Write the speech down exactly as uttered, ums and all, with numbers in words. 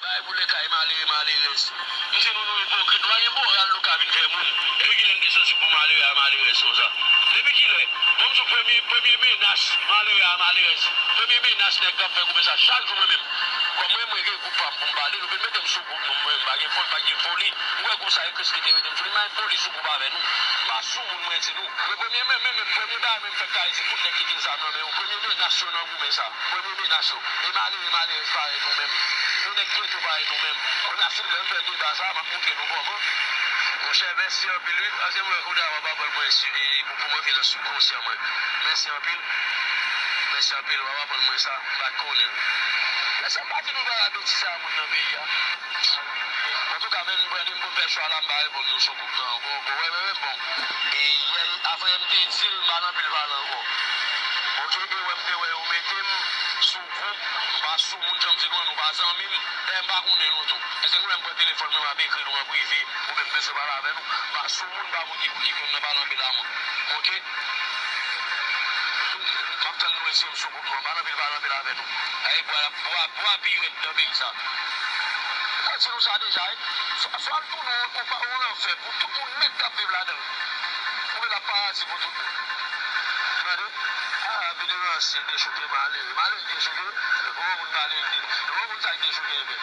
Ay, boule kay malere, malerèz. M di nou, nou ipokrit, nou pa gen moral, nou ka vin fè moun. Epi kilè n te sansib pou malere a, malerèz konsa? Depi kilè? Bon, m sou premye, premye menas malere a, malerèz. Premye menas nèg k ap fè goumen sa, chak jou mwen menm. Kòm mwen, mwen gen gwoup pa m pou m pale, nou vin mete m sou gwoup nou, mwen, m pa gen foli, m pa gen foli. M wè konsa e Kris ki te mete m sou li, m pa gen foli sou gwoup avè nou. M pa sou moun, mwen di nou. Mwen premye, men, men, men, premye bagay, men, m fèk ka di tout nèg ki gen zam nan men yo. Premye menas yo nan goumen sa. Premye menas yo. E malere, malerèz parèy nou menm. Nou nèg geto parèy nou menm. Kounye a, si nou fè deba sa, m ap montre nou kòman. Monchè, mèsi anpil, wi. Paske mwen, kounye a, w ap aprann mwen si, e, pou, pou mwen fè nan sibkonsyan mwen. Mèsi anpil. Mèsi anpil, w ap aprann mwen sa. M pa t konnen l. Mèsi, m pa di nou pa betize a moun nan peyi a. Antouka, men, m pran de m pou m fè chwa la, m pa reponn nou sou gwoup nan ankò. Bon, wè, wè, wè, bon. E yè, apre m te di l, m pa nan pil pale ankò. Oke, e wè m te wè yo mete m sou gwoup, m pa sou moun, jan m di nou an, nou pa zanmi m. Dayè, m pa konnen nou tou. Èske nou wè m pran telefòn mwen, m ap ekri nou an prive, oubyen m bezwen pale avè nou? M pa sou moun, m pa moun ki, ki konn nan pale anpil a mwen. Oke? M ap tann nou retire m sou gwoup nou an, m pa nan pil pale anpil avè nou. Ay, bwa, bwa, bwa pi rèd nan peyi sa. Mwen di nou sa deja, wi. Swa, swa l tounen yon, yon, yon lanfè pou tout moun nèt k ap viv ladan l. Oubyen l ap paradi pou tout moun. Tande? Ah, vide ransye, dechouke malere. Malere dechouke? Bon moun malere de-, bon moun sa k dechouke, ebyen.